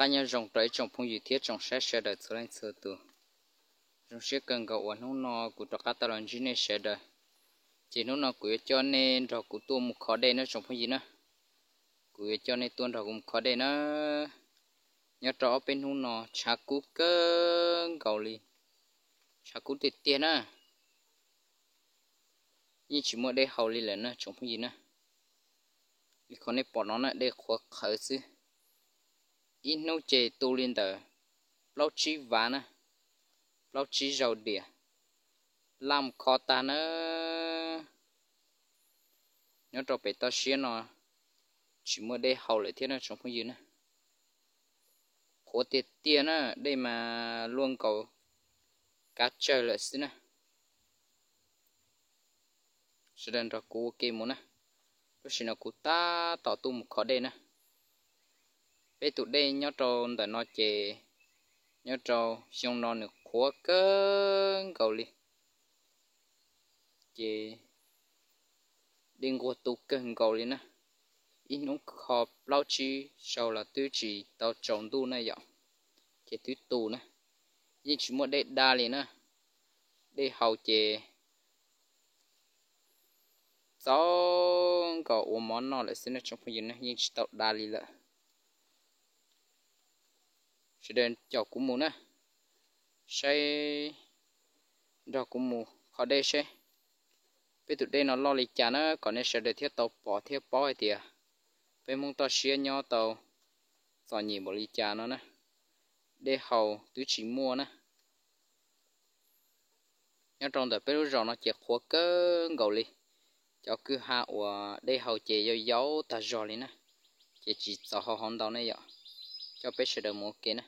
qab nyob zoo rau ib tsoom phooj ywg thiab tsoom saib sawv daws txhua leej txhua tus. Zoo siab kawg nkaus uas hnub no kuv rov qab tau los ntsib nej sawv daws. Ces hnub no kuv yuav coj nej nrog kuv tuaj mus kho dej na tsoom phooj ywg na. Kuv yuav coj nej tuaj nrog kuv mus kho dej na. Nyob rau ob peb hnub no tshav kub kawg nkaus li, tshav kub tiag tiag na. Yeej tsis muaj dej haus li lawm na tsoom phooj ywg na. Li qhov nej pom no na, dej qhuav qhawv xwb. Ib hnub ces tu li ntawm plaub tsib vav na, plaub tsib zaug diam, laj mus kho tag na. Nyob rau pem toj siab no tsis muaj dej haus lawm thiab na tsoom phooj ywg na. Qhuav tiag tiag na, dej mas luaj nkaus kab tsawg lawm xwb na. Sawv daws nrog kuv ua ke mus na. Lub sij hawm no kuv tab tom tuaj mus kho dej na. Peb tus dej nyob rau ntawm no ces nyob rau xyoo no nws qhuav kawg nkaus li, ces dej nquag tu kawg nkaus li na. Ib hnub kho plaub tsib zaug los twb tsis tau tsaus ntuj na yom, ces twb tu na. Yeej tsis muaj dej da li na. Dej haus ces txaus nkaus ua mov noj lawm xwb na tsoom phooj ywg na, yeej tsis tau da li lawm. Sawv daws caum kuv mus na, saib, nrog kuv mus kho dej seb peb tus dej no loj li cas na, kom nej sawv daws thiaj tau pom thiab paub hais tias peb Hmoob toj siab nyob tau txom nyem npaum li cas no na. Dej haus twb tsis muaj na. Nyob rau ntawm peb lub zos no ces qhuav kawg nkaus li. Cov kwj ha uas dej haus ces yau yau tag zog li na, ces tsis txaus haus hauv ntau ne yom. Coj peb sawv daws mus ua ke na.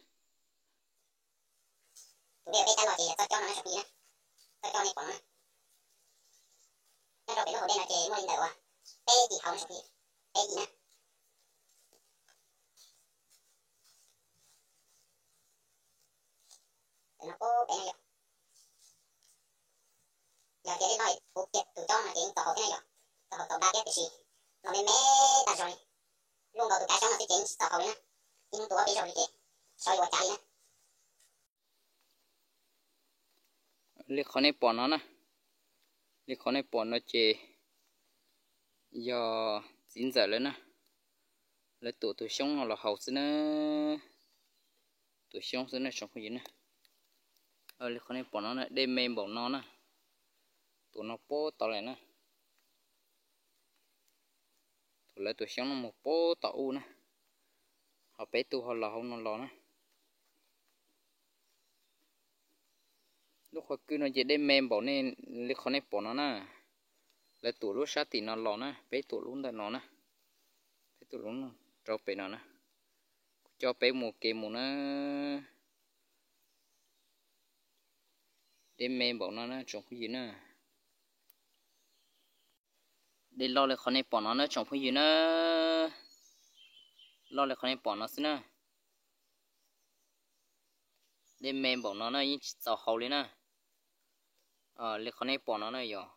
Tus dej uas peb cab los ces yog txoj cob no na tsoom phooj ywg na, txoj cob nej pom no na. Nyob rau pem lub hauv dej no ces muaj li ntawm uas peb yim hauv na tsoom phooj ywg, peb yim na. Ntawm no pem no yom. Yog tias dej loj kuv kiag tus cob no ces yeej txaus haus thiab na yom, txaus haus txaus da thiab tiam sis los me me tag zog li. Luaj nkaus tus kav xyoob no xwb ces yeej tsis txaus haus li na. Ib hnub tu ob peb zaug li ces xyov yuav ua cas li na. Li qhov nej pom no na, li qhov nej pom no ces yog txiv ntxawm lawv na, lawv tuam tus xyoob no los haus xwb na, tuam xyoob xwb na tsoom phooj ywg na. Li qhov nej pom no na, dej me npaum no na, tuam no puag tod lawm na. Tuam lawv tuam xyoob no mus puag tom ub na, ho peb tug ho los hauv no los na. Lub qhov kwj no ces dej me npaum li qhov nej pom no na. Lawv tuam lub sab tim no los na, peb tuam lub ntawm no na, peb tuam lub rau pem no na. Kuv coj peb mus kev mus na. Dej me npaum no na tsoom phooj ywg na. Dej loj li qhov nej pom no na tsoom phooj ywg na. Loj li qhov nej pom no xwb na. Dej me npaum no na yeej tsis txaus haus li na. Li qhov nej pom no na yog,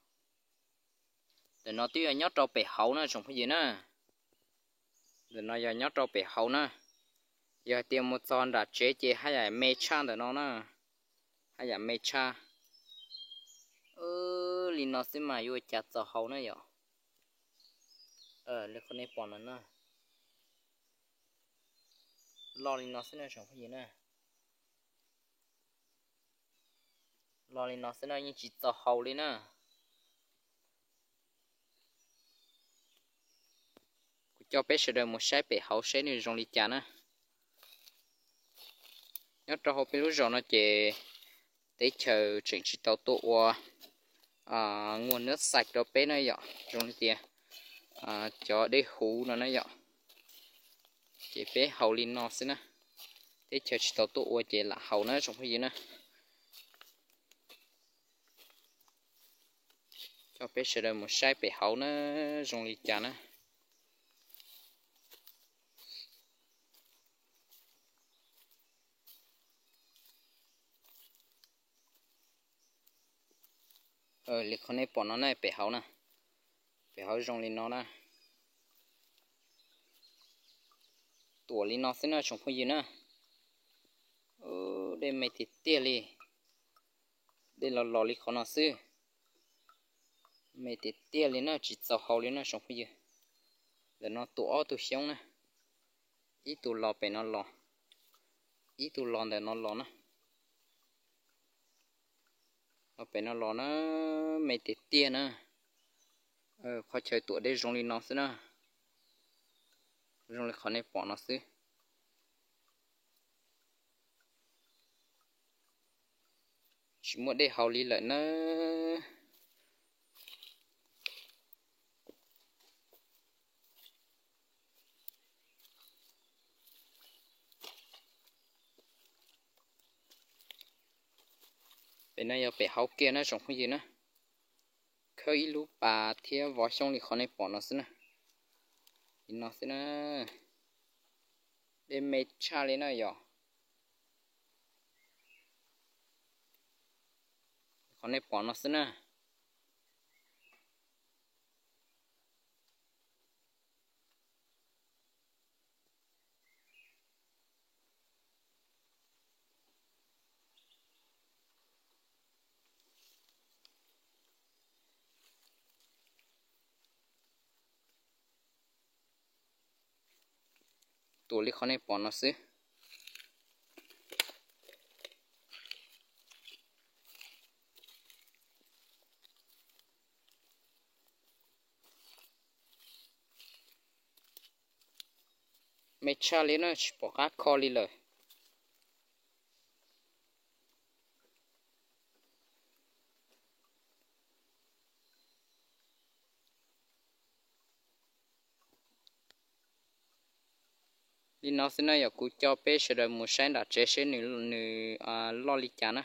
ntawm no twb yog nyob rau pem hauv na tsoom phooj ywg na. Ntawm no yog nyob rau pem hauv na. Yog hais tias mus txog nram tsev ces haj yam me tshaj ntawm no na, haj yam me tshaj. Li no xwb mas yuav ua cas txaus haus na yom. Li qhov nej pom no na, loj li no xwb na tsoom phooj ywg na. Loj li no xwb na yeej tsis txaus haus li na. Kuv coj peb sawv daws mus saib pem hauv seb nws zoo li cas na. Nyob rau hauv peb lub zos no ces teb chaws tseem tsis tau tuaj ua nguồn nước sạch rau peb na yom, zoo li tias cov dej huv no na yom. Ces peb haus li no xwb na, teb chaws tsis tau tuaj ua ces lam haus na tsoom phooj ywg na. Coj peb sawv daws mus saib pem hauv na, zoo li cas na. Li qhov nej pom no na, pem hauv na, pem hauv zoo li no na. Tuam li no xwb na tsoom phooj ywg na. Dej me tiag tiag li, dej los los li qhov no xwb. Me tiag tiag li na, tsis txaus haus li na tsoom phooj ywg. Ntawm no tuam ob tug xyoob na, ib tug los pem no los, ib tug los ntawm no los na. Los pem no los na, me tiag tiag na. Qhov chaw tuam dej zoo li no xwb na, zoo li qhov nej pom no xwb. Tsis muaj dej haus li lawm na. Pem no yog pem hauv kiag na tsoom phooj ywg na. Khawb ib lub pas thiab vov xyoob li qhov nej pom no xwb na. Li no xwb na. Dej me tshaj li na yom. Qhov nej pom no xwb na. Tuam li qhov nej pom no xwb. Me tshaj li na, tsis pom qab kho li lawm. Li no xwb na yog kuv coj peb sawv daws mus saib nram tsev seb nws loj li cas na.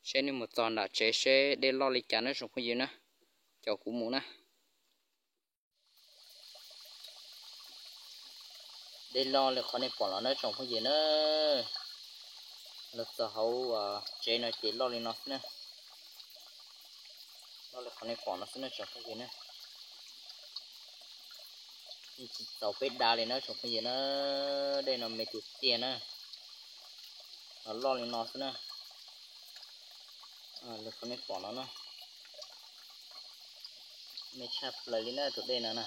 Seb nws mus txog nram tsev seb dej loj li cas na tsoom phooj ywg na. Caum kuv mus na. Dej loj li qhov nej pom los na tsoom phooj ywg na. Los txog hauv tsev no ces loj li no xwb na. Loj li qhov nej pom no xwb na tsoom phooj ywg na. Yeej tsis txaus peb da li na tsoom phooj ywg na. Dej no me tiag tiag na. Los loj li no xwb na. Li qhov nej pom no na. Me tshaj plaws li na tus dej no na.